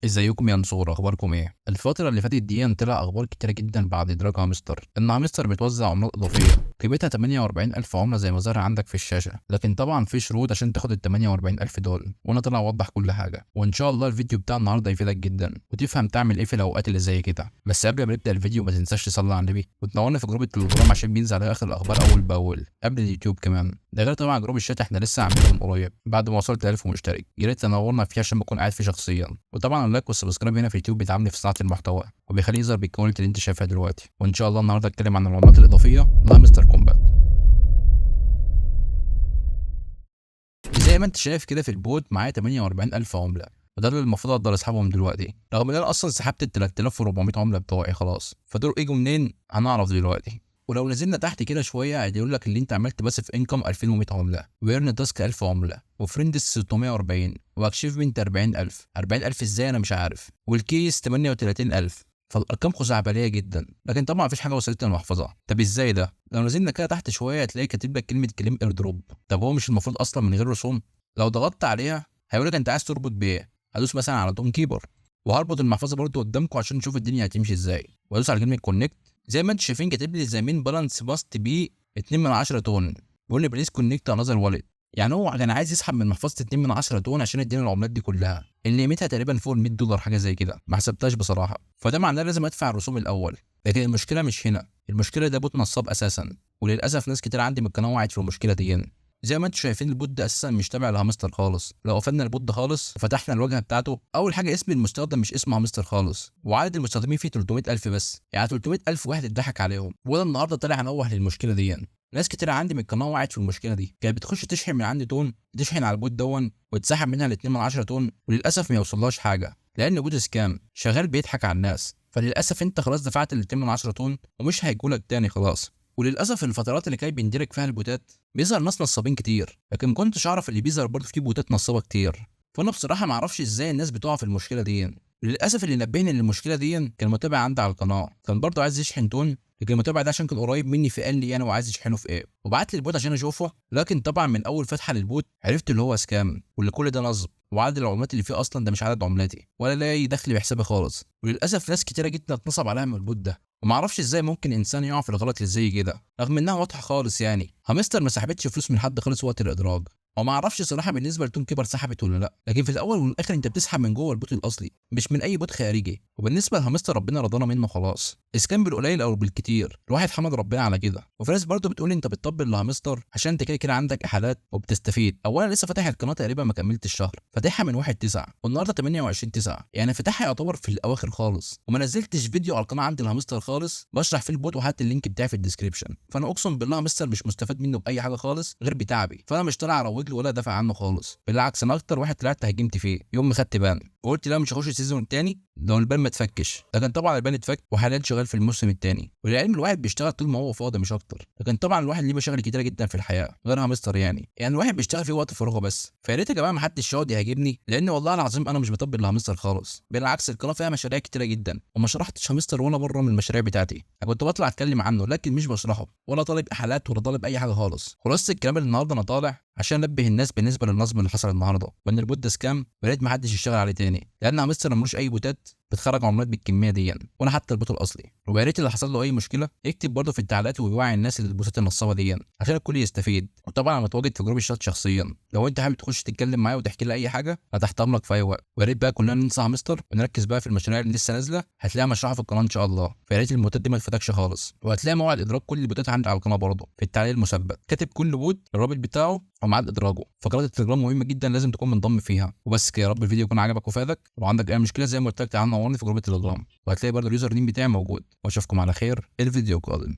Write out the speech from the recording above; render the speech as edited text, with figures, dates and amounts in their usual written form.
ازيكم يا نصور، اخباركم ايه؟ الفترة اللي فاتت دي طلع اخبار كتيرة جدا بعد ادراج هامستر، ان هامستر بتوزع عملات اضافية قيمتها 48000 عمله زي ما ظهر عندك في الشاشة، لكن طبعا في شروط عشان تاخد ال 48000 دول، وانا طلع اوضح كل حاجة، وان شاء الله الفيديو بتاع النهارده يفيدك جدا وتفهم تعمل ايه في الاوقات اللي زي كده. بس قبل ما نبدا الفيديو ما تنساش تصلي على النبي وتنورنا في group التليجرام عشان بينزل عليه اخر الاخبار اول باول قبل اليوتيوب كمان. ده غير طبعا group ال chat احنا لسه عاملينه من قريب بعد ما وصلت 1000 مشترك، يا ريت تنورنا فيه عشان بكون قاعد فيه شخصيا. وطبعا ال like وال subscribe هنا في اليوتيوب بيدعمني في صناعة المحتوى وبيخليه يظهر بال quality اللي انت شايفها دلوقتي. وان شاء الله النهارده اتكلم عن العملات الاضافية لهامستر كومبات. زي ما انت شايف كده في ال bot معايا 48000 عمله، وده اللي المفروض اقدر اسحبهم دلوقتي، رغم ان انا اصلا سحبت ال 3400 عمله بتوعي خلاص، فدول اجوا منين هنعرف دلوقتي. ولو نزلنا تحت كده شوية هيقول لك اللي انت عملت passive income 2100 عمله، و earn task 1000 عمله، و friends 640، و achievement 40000. 40000 ازاي انا مش عارف، وال keys 38000. فالارقام خزعبليه جدا، لكن طبعا مفيش حاجة وصلت للمحفظه. طب ازاي ده؟ لو نزلنا كده تحت شوية هتلاقي كاتب لك كلمة claim airdrop. طب هو مش المفروض اصلا من غير رسوم؟ لو ضغطت عليها هيقول لك انت عايز تربط بايه. هدوس مثلا على تون كيبر، وهربط المحفظة برده قدامكم عشان نشوف الدنيا هتمشي ازاي، وادوس على كلمة connect. زي ما انتم شايفين كاتب لي the main balance must be 2 من 10 تون، بيقول لي please connect another wallet. يعني هو كان عايز يسحب من محفظة 2 من 10 تون عشان يدينا العملات دي كلها اللي قيمتها تقريبا فوق ال $100 حاجة زي كده، ما حسبتهاش بصراحة. فده معناه لازم ادفع الرسوم الاول. لكن المشكلة مش هنا، المشكلة ده bot نصاب اساسا، وللاسف ناس كتير عندي من القناة وقعت في المشكلة دي. زي ما انتم شايفين ال bot ده اساسا مش تابع لهامستر خالص. لو قفلنا ال bot ده خالص وفتحنا الواجهة بتاعته، اول حاجة اسم المستخدم مش اسم هامستر خالص، وعدد المستخدمين فيه 300000 بس، يعني 300000 واحد اتضحك عليهم. وده النهارده طلع انوه للمشكلة دي. ناس كتير عندي من القناة وقعت في المشكلة دي، كانت بتخش تشحن من عندي تون، تشحن على ال bot دون وتسحب منها ال 2 من 10 تون، وللاسف ما يوصلهاش حاجة لان bot scam شغال بيضحك على الناس. فللاسف انت خلاص دفعت ال 2 من 10 تون ومش هيجولك تاني خلاص. وللاسف الفترات اللي كان بيندرج فيها البوتات بيظهر ناس نصابين كتير، لكن ما كنتش اعرف اللي بيظهر برضه فيه بوتات نصابه كتير. فانا بصراحة ما اعرفش ازاي الناس بتقع في المشكلة دي. للاسف اللي نبهني للمشكلة دي كان متابع عندي على القناة، كان برضه عايز يشحن تون، لكن المتابع ده عشان كان قريب مني فقال لي انا وعايز يشحنه في ايه، وبعت لي ال bot عشان اشوفه. لكن طبعا من اول فتحه لل bot عرفت اللي هو scam، واللي كل ده نصب، وعدد العملات اللي فيه اصلا ده مش عدد عملاتي ولا لاقي دخل بحسابي خالص. وللاسف ناس كتيرة جدا اتنصب عليها من ال bot ده، وما اعرفش ازاي ممكن انسان يقع في الغلط اللي زي كده رغم انها واضحة خالص. يعني هامستر ما سحبتش فلوس من حد خالص وقت الادراج، وما اعرفش صراحة بالنسبة لتون كيبر سحبت ولا لا، لكن في الاول والاخر انت بتسحب من جوه ال bot الاصلي مش من اي bot خارجي. وبالنسبة لهامستر ربنا رضانا منه خلاص، اذا كان بالقليل او بالكتير الواحد حمد ربنا على كده. وفي ناس برضه بتقول انت بتطبل لهامستر عشان انت كده كده عندك احالات وبتستفيد. اولا لسه فاتح القناة تقريبا ما كملت الشهر، فاتحها من 1/9 والنهارده 28/9، يعني فاتحها يعتبر في الاواخر خالص، وما نزلتش فيديو على القناة عندي لهامستر خالص بشرح فيه ال bot، وحاطط ال link بتاعي في ال description. فانا اقسم بالله هامستر مش مستفاد منه باي حاجة خالص غير بتعبي، فانا مش طالع اروج له ولا دافع عنه خالص، بالعكس انا اكتر واحد طلعت هاجمت فيه يوم ما خدت ban، وقلت لا مش هخش ال season الثاني لو ال ban ما اتفكش. لكن طبعا ال ban اتفك وحاليا شغال في الموسم الثاني. وللعلم الواحد بيشتغل طول ما هو فاضي مش اكتر، لكن طبعا الواحد ليه مشاغل كتيرة جدا في الحياة غير هامستر، يعني الواحد بيشتغل في وقت فراغه بس. فيا ريت يا جماعة ما حدش يقعد يهاجمني، لان والله العظيم انا مش بطبل لهامستر خالص، بالعكس القناة فيها مشاريع كتيرة جدا وما شرحتش هامستر ولا مرة من المشاريع بتاعتي. انا كنت بطلع اتكلم عنه لكن مش بشرحه، ولا طالب احالات ولا طالب اي حاجة خالص. خلاصه الكلام اللي النهارده انا طالع عشان انبه الناس بالنسبة للنصب اللي حصل النهارده، وان ال bot ده scam ويا ريت ما حدش يشتغل عليه تاني، لان هامستر ملوش اي بوتات بتخرج عملات بالكمية دي، ولا حتى ال bot الاصلي. ويا ريت اللي حصل له اي مشكلة يكتب برضه في التعليقات ويوعي الناس للبوتات النصابه دي عشان الكل يستفيد. وطبعا انا متواجد في group ال chat شخصيا، لو انت حابب تخش تتكلم معايا وتحكي لي اي حاجة انا تحت امرك في اي وقت. ويا ريت بقى كلنا ننسى هامستر ونركز بقى في المشاريع اللي لسه نازله، هتلاقيها مشروحه في القناة ان شاء الله. فيا ريت البوتات دي ما تفوتكش خالص، وهتلاقي موعد ادراج كل البوتات عندي على القناة برضه في التعليق المثبت، كاتب كل bot الرابط بتاعه وميعاد ادراجه. فقرات التليجرام مهمة جدا لازم تكون منضم فيها. وبس كده، يا رب الفيديو يكون عجبك وفادك. لو عندك اي مشكلة زي ما قلت لك تعالى نورني في group التليجرام، وهتلاقي برضه ال username بتاعي موجود. واشوفكم على خير الفيديو القادم.